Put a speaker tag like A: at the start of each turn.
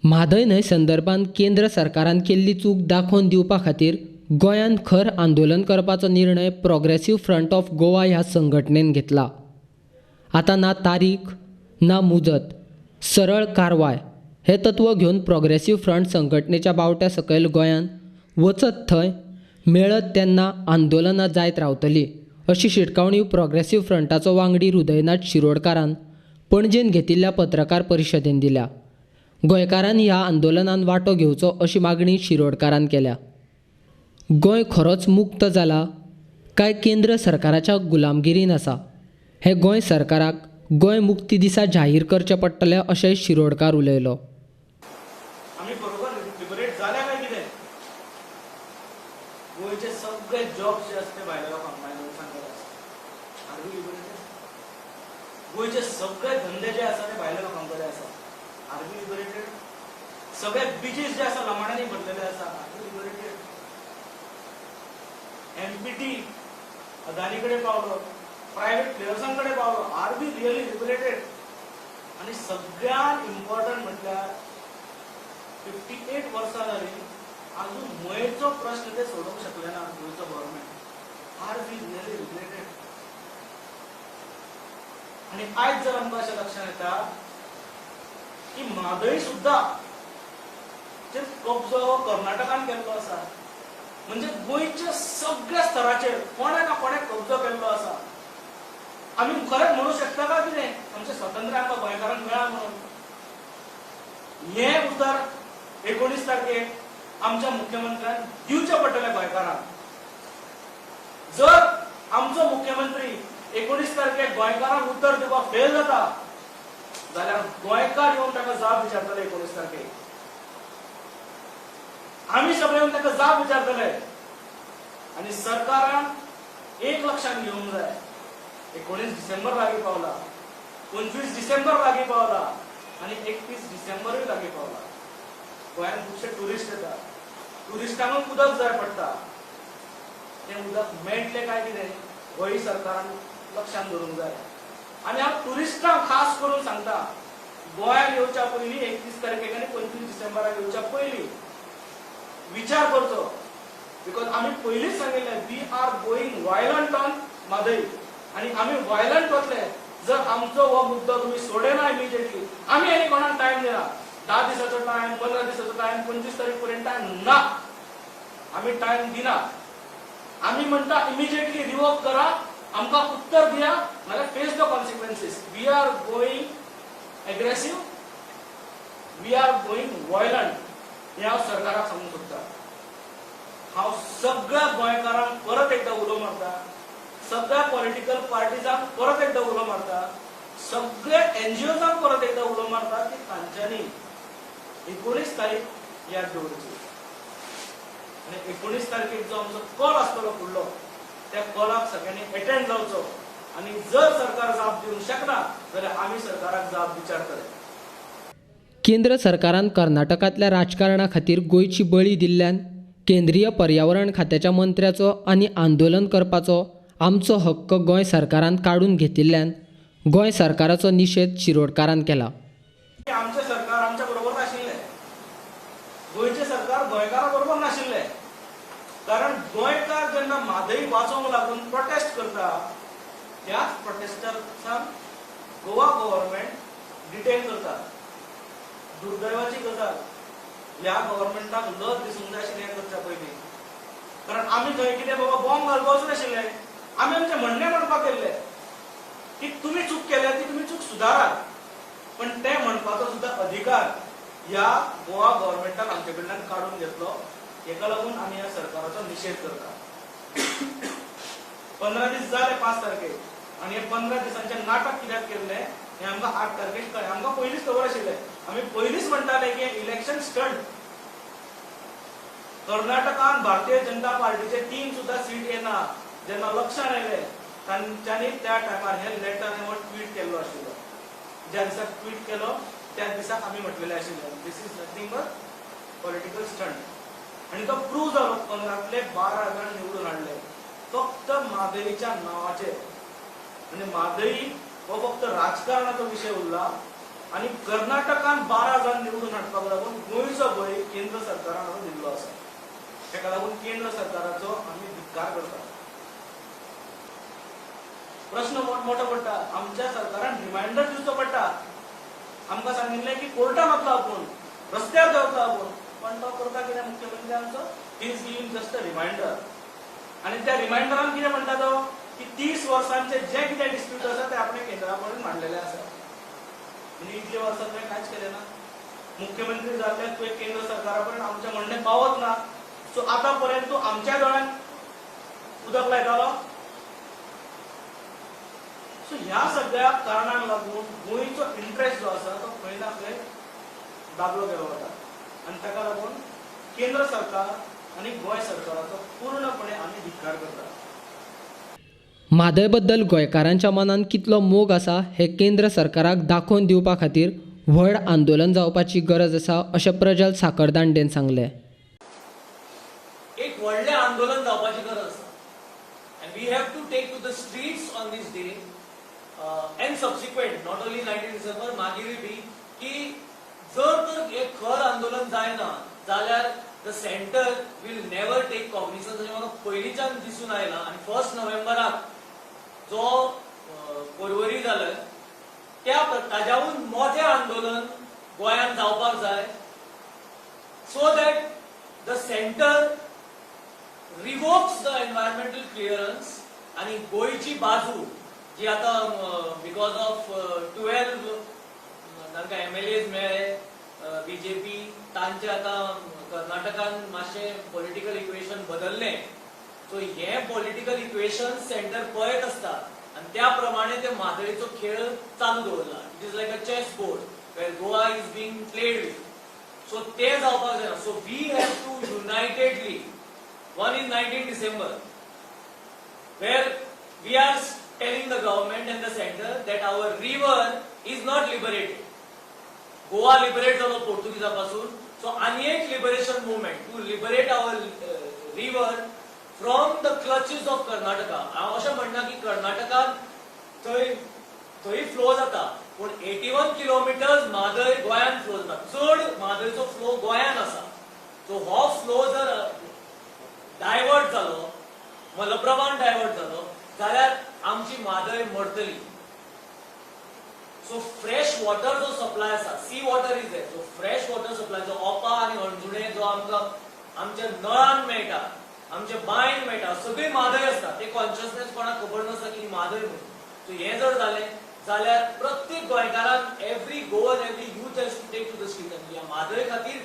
A: म्हादय न्हंय संदर्भात केंद्र सरकारान केल्ली चूक दाखोवन दिवपा खातीर गोंयांत खर आंदोलन करपाचो निर्णय प्रोग्रेसिव्ह फ्रंट ऑफ गोवा ह्या संघटनेन घेतला. आतां ना तारीख ना मुजत, सरळ कारवाय हें तत्व घेवन प्रोग्रेसिव्ह फ्रंट संघटनेच्या बावट्या सकयल गोंयांत वचत थंय मेळत तेन्ना आंदोलनां जायत रावतलीं अशी शिटकावणी प्रोग्रेसिव्ह फ्रंटाचो वांगडी हृदयनाथ शिरोडकारान पणजेन घेतिल्ल्या पत्रकार परिशदेन दिल्या. गोंयकारांनी ह्या आंदोलनान वांटो घेवचो अशी मागणी शिरोडकारान केल्या. गोंय खरोच मुक्त जाला काय केंद्र सरकाराच्या गुलामगिरीन आसा हें गोंय सरकाराक गोंय मुक्ती दिसा जाहीर करचें पडटलें अशें शिरोडकार उलयलो.
B: आमी बरोबर लिबरेट जाल्या काय कितें? गोंयचे सगळे जॉब्स जे आसा ते भायल्या लोकांक, भायल्या लोकांक आसा. Are we liberated? गोंयचे सगळे धंदे जे आसा ते भायल्या लोकांक कडेन आसा. Are we liberated? सगळे बिचीस जे आसा लमाण्यांनी भरलेले आसा. Are we liberated? MPT Adani कडेन पावलो, प्रायव्हेट प्लेयर्सां कडेन पावलो. Are we really liberated? आनी सगळ्यात इम्पॉर्टंट म्हटल्यार 58 वर्सां जाली अजून मयेचो प्रश्न ते सोडोवंक शकले ना गोंयचो government. Are we really liberated? आनी आयज जर आमकां अशें लक्षात येता की म्हादय सुद्दां चेर कब्जो कर्नाटकान केल्लो आसा, म्हणजे गोंयच्या सगळ्या स्तराचेर कोणा ना कोणें कब्जो केल्लो आसा. आमी खरेंच म्हणू शकता का कितें आमचें स्वातंत्र्य आमकां गोंयकारांक मेळ्ळां म्हणून? हें उतर 19 तारखेक आमच्या मुख्यमंत्र्यान दिवचें पडटलें गोंयकारांक. जर आमचो मुख्यमंत्री 19 तारखेक गोंयकारांक उतर दिवपाक फेल जाता जाल्यार गोंयकार येवन ताका जाप विचारतले. 19 तारखेक आमी सगळे येवन ताका जाप विचारतले. आनी सरकारान एक लक्षात घेवंक जाय, 19 डिसेंबर लागीं पावला, 25 डिसेंबर लागीं पावला आनी 31 डिसेंबरूय लागीं पावला. गोंयांत खुबशे ट्युरिस्ट येतात, ट्युरिस्टांक उदक जाय पडटा. तें उदक मेळटलें काय कितें होय सरकारान लक्षात दवरूंक जाय. आनी हांव ट्युरिस्टांक खास करून सांगता, गोंयांत येवच्या पयलीं 31 तारखेक आनी 25 डिसेंबराक येवच्या पयलीं विचार करचो, because आमी पयलींच सांगिल्लें we are going violent on Mhadei. आनी आमी वायलंट वतले जर आमचो हो मुद्दो तुमी सोडयना इमिजिएटली. आमी आनी कोणाक टायम दिना, 10 दिसाचो टायम, 15 दिसाचो टायम, 25 तारीख पर्यंत टायम ना, आमी टायम दिना. आमी म्हणटा इमिजिएटली रिवोक करा, आमकां उत्तर दिया, नाल्यार face the consequences. We are going aggressive, we are going violent, हें हांव सरकाराक सांगूंक सोदता. हांव सगळ्या गोंयकारांक परत एकदां उलो मारता, सगळ्या पॉलिटिकल पार्टीजांक परत एकदां उलो मारता, सगळ्या एनजीओजांक परत एकदां उलो मारता की तांच्यांनी 19 तारीख याद दवरची आनी 19 तारखेक जो आमचो कॉल आसतलो फुडलो, त्या कॉलाक सगळ्यांनी एटेंड जावचो. आनी जर सरकार जाप दिवंक शकना जाल्यार आमी सरकाराक जाप विचारतले.
A: केंद्र सरकारान कर्नाटकांतल्या राजकारणा खातीर गोंयची बळी दिल्ल्यान केंद्रीय पर्यावरण खात्याच्या मंत्र्याचो आनी आंदोलन करपाचो आमचो हक्क गोंय सरकारान काडून घेतिल्ल्यान गोंय सरकाराचो निशेध शिरोडकारान केला.
B: आमचें सरकार आमच्या बरोबर नाशिल्लें, गोंयचें सरकार गोंयकारा बरोबर नाशिल्लें, कारण गोंयकार जेन्ना म्हादय वाचोवंक लागून प्रोटेस्ट करता त्याच प्रोटेस्टर्सांक गोवा गव्हर्मेंट डिटेन करता. दुर्दैवाची गजाल, ह्या गव्हर्मेंटाक लज दिसूंक जाय आशिल्लें हें करच्या पयलीं, कारण आमी थंय कितें बाबा बॉम्ब घालपाक नाशिल्ले. आमी आमचें म्हणणें म्हणपाक गेल्ले की तुमी चूक केल्या ती तुमी चूक सुदारात, पण तें म्हणपाचो सुद्दां अधिकार ह्या गोवा गव्हर्मेंटान आमचे कडल्यान काडून घेतलो. हेका लागून आमी ह्या सरकाराचो निशेध करता. 15 दीस जाले 5 तारखेक आनी हे 15 दिसांचें नाटक कित्याक केल्लें हें आमकां 8 तारखेक कळ्ळें. आमकां पयलींच खबर आशिल्लें, आमी पयलींच म्हणटाले की इलेक्शन स्टंट. कर्नाटकान भारतीय जनता पार्टीचे 3 सुद्दां सीट येना जेन्ना लक्षात आयलें तांच्यांनी त्या टायमार हे लेटर हो ट्वीट केल्लो आशिल्लो. ज्या दिसा ट्वीट केलो त्या दिसाक आमी म्हटलेलें आशिल्लें this is nothing but political stunt. आनी तो प्रूव जालो, 15तले 12 जाण निवडून हाडले फक्त म्हादईच्या नांवाचेर. आनी म्हादई हो फक्त राजकारणाचो विशय उरला. आनी कर्नाटकान 12 जाण निवडून हाडपाक लागून गोंयचो बळी केंद्र सरकारान आतां दिल्लो आसा. ताका लागून केंद्र सरकाराचो आमी धिक्कार करता. प्रश्न मोठो पडटा, आमच्या सरकारान रिमायंडर दिवचो पडटा. आमकां सांगिल्लें की कोर्टान वतलो आपूण, रस्त्यार देंवतलो आपूण, पण तो करता कितें मुख्यमंत्री आमचो? He is giving just a reminder. आनी त्या रिमायंडरान कितें म्हणटा तो की 30 वर्सांचे जे कितें डिस्प्यूट आसा ते आपणे केंद्रा कडेन मांडलेले आसा. म्हणजे इतले वर्सां तुवें कांयच केलें ना. मुख्यमंत्री जाल्ल्यान तुवें केंद्र सरकारा कडेन आमचें म्हणणें पावत ना. सो आतां पर्यंत तूं आमच्या दोळ्यांक उदक लायतालो. सो ह्या सगळ्या कारणांक लागून गोंयचो इंट्रस्ट जो आसा तो खंय ना खंय दाबलो गेलो वता आनी ताका लागून केंद्र सरकार आनी गोंय सरकाराचो पूर्णपणे आमी धिक्कार करता.
A: म्हादय बद्दल गोंयकारांच्या मनांत कितलो मोग आसा हें केंद्र सरकाराक दाखोवन दिवपा खातीर व्हड आंदोलन जावपाची गरज आसा अशें प्रजल साखरदांडेन सांगलें.
C: एक व्हडलें आंदोलन जावपाची गरज आसा and we have to take to the streets on this day and subsequent, not only 19 December, मागीरूय बी की जर तर एक खर आंदोलन जायना जाल्यार the centre will never take cognizance अशें म्हाका पयलींच्यान दिसून आयलां. आनी 1 नोव्हेंबराक जो पर्वरी जाले त्या ताज्याहून मोठें आंदोलन गोंयांत जावपाक जाय, so that the centre revokes the environmental clearance. आनी गोंयची बाजू जी आतां because of 12 तांकां एमएलएज मेळ्ळे बीजेपी, तांचे आतां कर्नाटकान मातशें पॉलिटिकल इक्वेशन बदल्लें. सो हें पॉलिटिकल इक्वेशन सेंटर पळयत आसता आनी त्या प्रमाणे ते म्हादयचो खेळ चालू दवरला. It is like a chess board where Goa is being played with. So ते जावपाक जायना. So we have to unitedly, one is 19 December, where we are telling the government and the center that our river is not liberated. Goa liberate जालो पोर्तुगीजा पासून, so आनी एक liberation movement to liberate our river from the clutches of Karnataka. हांव अशें म्हणना की कर्नाटकान थंय थंय फ्लो जाता, पूण 81 किलोमिटर्स म्हादय गोंयान फ्लो जाता. चड म्हादयचो फ्लो गोंयान आसा. सो हो फ्लो जर डायवर्ट जालो, मलप्रभान डायवर्ट जालो जाल्यार आमची म्हादय मरतली. सो फ्रेश वॉटर जो सप्लाय आसा, sea water is there, so fresh water supply जो ओपा आनी हणजुणे जो आमकां आमच्या नळान मेळटा, आमच्या बांयन मेळटा, सगळी म्हादय आसता. ते कॉन्शियसनेस कोणाक खबर नासता की ही म्हादय म्हणून. सो हें जर जालें जाल्यार प्रत्येक गोंयकारान, every Goan, every youth has to take to the street आनी ह्या म्हादय खातीर.